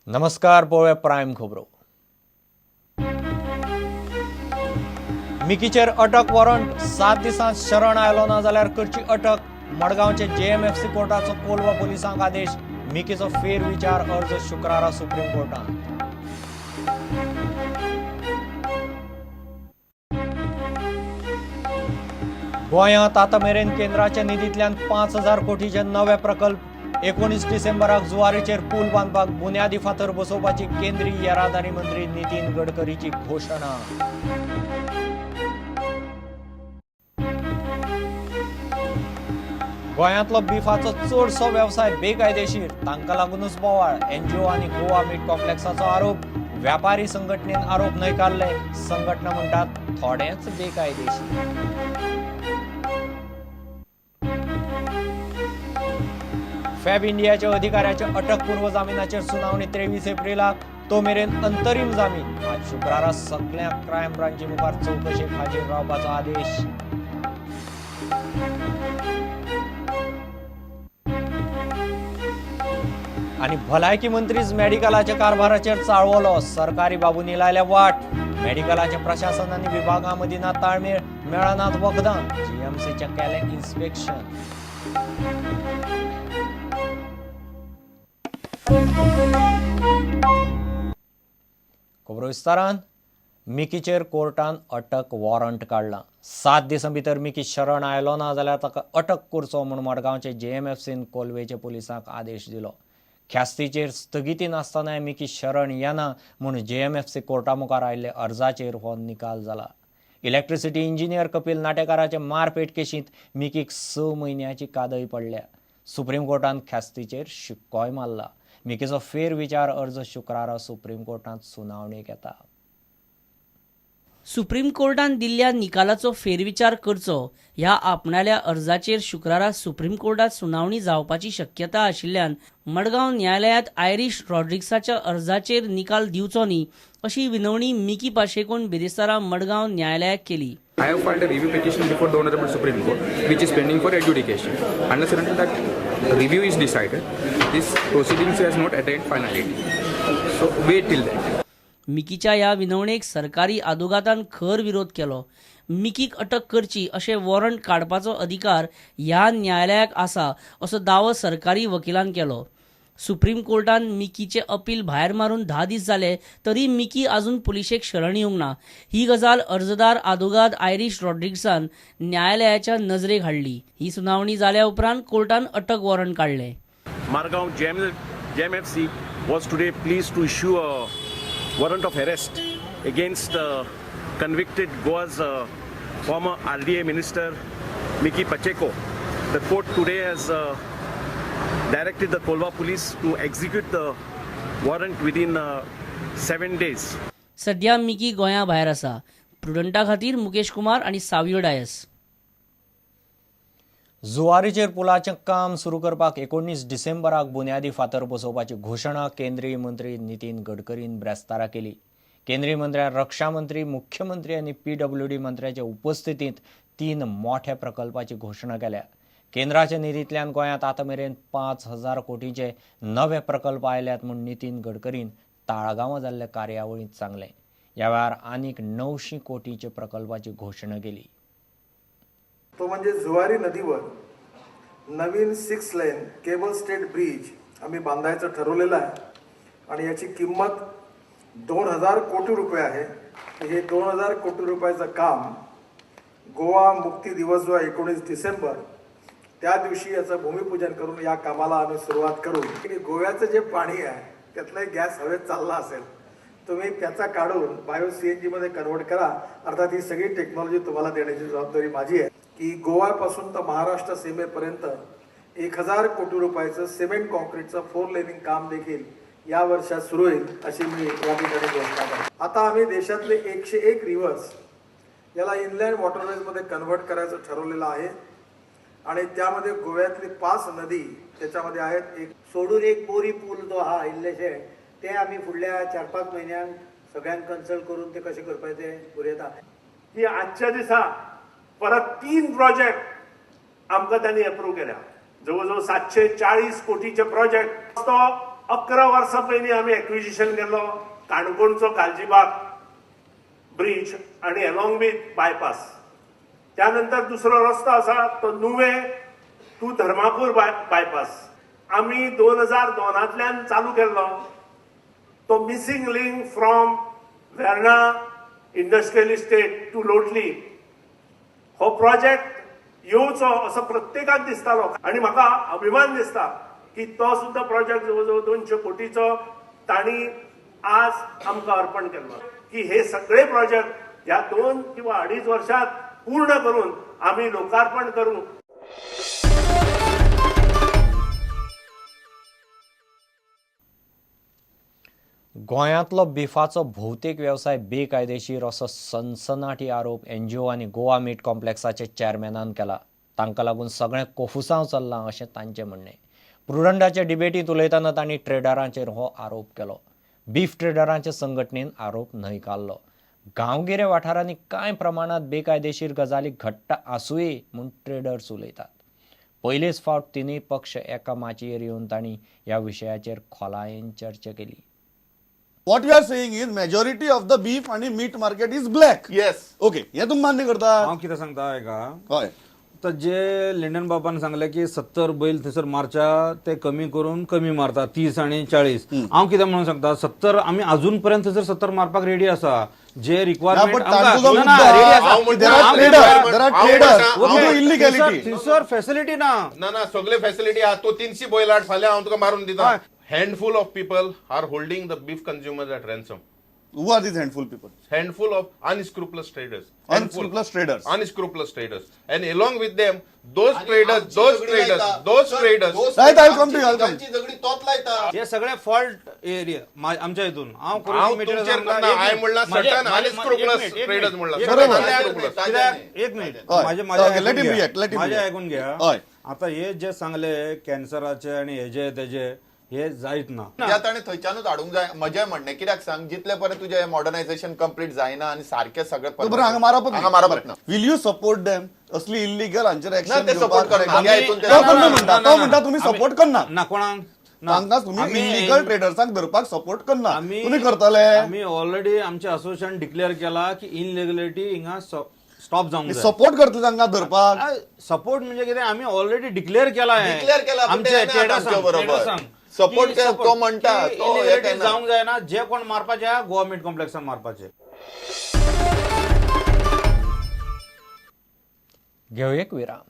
नमस्कार, पळोवया प्रायम खबरो. मिकीचेर अटक वॉरंट, 7 दिसांत शरण आयलो ना जाल्यार करची अटक. मडगांवचे जेएमएफसी कोर्टाचो कोलवा पोलिसांक आदेश. मिकीचो फेरविचार अर्ज शुक्रारा सुप्रीम कोर्टांत. गोंयांत आतां मेरेन केंद्राच्या निधींतल्यान 5,000 कोटीचे नवे प्रकल्प. 19 डिसेंबराक जुवारीचेर पूल बांदपाक बुन्यादी फातर बसोवपाची केंद्रीय येरादारी मंत्री नितीन गडकरीची घोशणा. गोंयांतलो बिफाचो चडसो वेवसाय बेकायदेशीर, तांकां लागूनच बोवाळ. एनजीओ आनी गोवा मीट कॉम्प्लेक्साचो आरोप. व्यापारी संघटनेन आरोप न्हयकारले. संघटना म्हणटात थोडेंच बेकायदेशीर. फॅब इंडियाच्या अधिकाऱ्याच्या अटकपूर्व जामिनाचेर सुनावणी 23 एप्रिलाक, तो मेरेन अंतरीम जामीन. आज शुक्रारा सगळ्या क्रायम ब्रांची मुखार चवकशेक हाजीर रावपाचो आदेश. आनी भलायकी मंत्रीच मेडिकलाच्या कारभाराचेर चाळवलो. सरकारी बाबूंनी लायल्या वाट. मेडिकलाच्या प्रशासन आनी विभागां मदीं ना ताळमेळ, मेळनात वखदां. जीएमसीचें केलें इन्स्पेक्शन. खबरो विस्तारान. मिकीचेर कोर्टान अटक वॉरंट काडला. 7 दिसां भितर मिकी शरण आयलो ना जाल्यार ताका अटक करचो म्हूण मडगांवचे जेएमएफसीन कोलवेच्या पोलिसांक आदेश दिलो. ख्यास्तीचेर स्थगिती नासतनाय मिकी शरण येना म्हूण जेएमएफसी कोर्टा मुखार आयिल्ल्या अर्जाचेर हो निकाल जाला. इलेक्ट्रिसिटी इंजिनियर कपिल नाटेकाराचे मारपेट केशींत मिकीक 6 म्हयन्याची कादय पडल्या. सुप्रीम कोर्टान ख्यास्तीचेर शिक्कोय मारला. मिकीचो फेरविचार अर्ज शुक्रारा सुप्रीम कोर्टांत सुनावणेक येता. सुप्रीम कोर्टान दिल्ल्या निकालाचो फेरविचार करचो ह्या आपणाल्या अर्जाचेर शुक्रारा सुप्रीम कोर्टात सुनावणी जावपाची शक्यता आशिल्ल्यान मडगांव न्यायालयांत आयरीश रॉड्रिग्साच्या अर्जाचेर निकाल दिवचो न्ही अशी विनवणी मिकी पाशेकोन बिरेस्तारा मडगांव न्यायालयाक केली. I have filed a review petition before the Honorable Supreme Court, which is pending for adjudication. Unless and until that review is decided, this proceedings has not attained finality. So wait till then. मिकीच्या ह्या विनवणेक सरकारी आदोगादान खर विरोध केलो. मिकीक अटक करची अशें warrant काडपाचो अधिकार ह्या न्यायालयाक आसा असो दावो सरकारी वकिलान केलो. सुप्रीम कोर्टान मिकीचे अपील भायर मारून 10 दीस जाले तरी मिकी अजून पुलिशेक शरण येवंक ना. ही गजाल अर्जदार आदोगाद आयरीश रॉड्रिग्सान न्यायालयाच्या नजरेक हाडली. ही सुनावणी जाल्या उपरांत कोर्टान अटक वॉरंट काडलें. Margao JMFC was today pleased to issue a warrant of arrest against convicted Goa's former RDA minister Mickky Pacheco. The court today has directed the Kolva police to execute the warrant within 7 days. सध्या Mickey गोंया भायर आसा. प्रुडंटा खातीर मुकेश कुमार आनी सावियो डायस. जुवारीचेर पुलाचें काम सुरू करपाक 19 डिसेंबराक बुन्यादी फातर बसोवपाची घोशणा केंद्रीय मंत्री नितीन गडकरीन ब्रेस्तारा केली. केंद्रीय मंत्र्यान रक्षा मंत्री, मुख्यमंत्री आनी पीडब्ल्यूडी मंत्र्याचे उपस्थितींत 3 मोठ्या प्रकल्पाची घोशणा केल्या. केंद्राच्या निधींतल्यान गोंयांत आतां मेरेन 5,000 कोटींचे नवे प्रकल्प आयल्यात म्हूण नितीन गडकरीन ताळगांवां जाल्ल्या कार्यावळींत सांगलें. ह्या वेळार आनीक 900 कोटींचे प्रकल्पाची घोशणा केली. तो म्हणजे जुवारी नदीवर नवीन 6 लेन केबल स्टेट ब्रिज आम्ही बांधायचं ठरवलेलं आहे आणि याची किंमत 2,000 कोटी रुपये आहे. हे 2,000 कोटी रुपयाचं काम गोवा मुक्ती दिवस जो आहे 19 डिसेंबर त्या दिवशी याचं भूमिपूजन करून या कामाला आम्ही सुरुवात करू. गोव्याचं जे पाणी आहे त्यातलाही गॅस हवेत चालला असेल, तुम्ही त्याचा काढून बायो CNG मध्ये कन्वर्ट करा. अर्थात ही सगळी टेक्नॉलॉजी तुम्हाला देण्याची जबाबदारी माझी आहे की गोव्यापासून तर महाराष्ट्र सीमेपर्यंत 1,000 कोटी रुपयाचं सिमेंट कॉन्क्रीटचं 4 लेनिंग काम देखील या वर्षात सुरू होईल अशी मी या ठिकाणी घोषणा करतो. आता आम्ही देशातले 101 रिव्हर्स याला इनलँड वॉटरवेजमध्ये कन्व्हर्ट करायचं ठरवलेलं आहे आणि त्यामध्ये गोव्यातली 5 नदी त्याच्यामध्ये आहेत. एक सोडून एक बोरी पूल जो आहा इल्लेशे ते आमी फुडल्या 4-5 म्हयन्यांक सगळ्यांक कन्सल्ट करून ते कशें करपाचें तें उलयता. की आजच्या दिसा परत 3 प्रोजेक्ट आमकां तांणी एप्रूव केल्या. जवळ जवळ 740 कोटीचे प्रोजेक्ट तो 11 वर्सां पयलीं आमी एक्विजिशन केल्लो काणकोणचो गालजीबाग ब्रिज आनी एलॉंग विथ बायपास. त्यानंतर दुसरो रस्तो आसा तो नुवे टू धर्मापूर बायपास आमी 2002 चालू केल्लो. तो missing link from Verna industrial estate to Lotli हो प्रोजेक्ट येवचो असो प्रत्येकाक दिसतालो आनी म्हाका अभिमान दिसता की तो सुद्दां प्रोजेक्ट जवळ जवळ 200 कोटीचो तांणी आज आमकां अर्पण केल्लो की हे सगळे प्रोजेक्ट ह्या 2 किंवा 2.5 वर्षात पूर्ण करून आमी लोकार्पण करू. गोंयांतलो बिफाचो भौतेक वेवसाय बेकायदेशीर असो सनसनाटी आरोप एनजीओ आनी गोवा मीट कॉम्प्लेक्साचे चेअरमॅनान केला. तांकां लागून सगळें कोफुसांव चल्लां अशें तांचें म्हणणें. प्रुडंटाचे डिबेटींत उलयतना तांणी ट्रेडरांचेर हो आरोप केलो. बीफ ट्रेडरांचे संघटनेन आरोप न्हयकारलो. गांवगिऱ्या वाठारांनी कांय प्रमाणांत बेकायदेशीर गजाली घडटा आसुये म्हूण ट्रेडर्स उलयतात. पयलेच फावट तिनूय पक्ष एका माचयेर येवन तांणी ह्या विशयाचेर खोलायेन चर्चा केली. What we are saying is majority of the beef आणि meat market is black. Yes. Okay, हे तुम्ही मान्य करता? हांव कितें सांगता आयका, हय. तर जे लिंडन बाबान सांगले की 70 बैल थंयसर मारच्या ते कमी करून कमी मारता 30 आणि 40. हांव कितें म्हणून सांगता 70 आमी अजून पर्यंत थंयसर 70 मारपाक रेडी आसा. जे रिक्वायरमेंट थंयसर फॅसिलिटी ना ना सगळे फॅसिलिटी आहा. तो 300 बैल हाड फाल्यां हांव तुका मारून दिता. Handful of people are holding the beef consumers at ransom. Who are these handful people? Handful of unscrupulous traders. Unscrupulous traders. Unscrupulous traders. And along with them, those traders, those traders, those traders. Right, I'll come to you. I'll come. हे सगळे fault area आमच्या हितून. हांव traders म्हणला. एक minute, माझे आयकून घ्या. आता हे जे सांगले कॅन्सराचे आणि हेजे तेजे हे जायत ना, त्या ताणें थंयच्यानूच हाडूंक जाय. म्हजें म्हणणें कित्याक सांग, जितले पर्यंत तुजें मॉडर्नायझेशन कंप्लीट जायना आनी सारकें सगळें हांगा मारप ना. Will you support them? असली इलिगल हांचेर एक्शन ते सपोर्ट करना. तो म्हणटा तुमी सपोर्ट करना ना कोणाक. तांकां तुमी इलिगल ट्रेडर्सांक धरपाक सपोर्ट करना, तुमी करतले. आमी ऑलरेडी आमचें असोसिएशन डिक्लेअर केला की इनलिगलिटी हिंगा स्टॉप जावंक जाय. सपोर्ट करतले तांकां धरपाक. सपोर्ट म्हणजे कितें, आमी ऑलरेडी डिक्लेअर केला. डिक्लेअर केला आमचे ट्रेडर्सांक सपोर्ट तो म्हणटा जावंक जायना. जे कोण मारपाचे गोवा मीट कॉम्प्लेक्सान मारपाचे. घेवया एक विराम.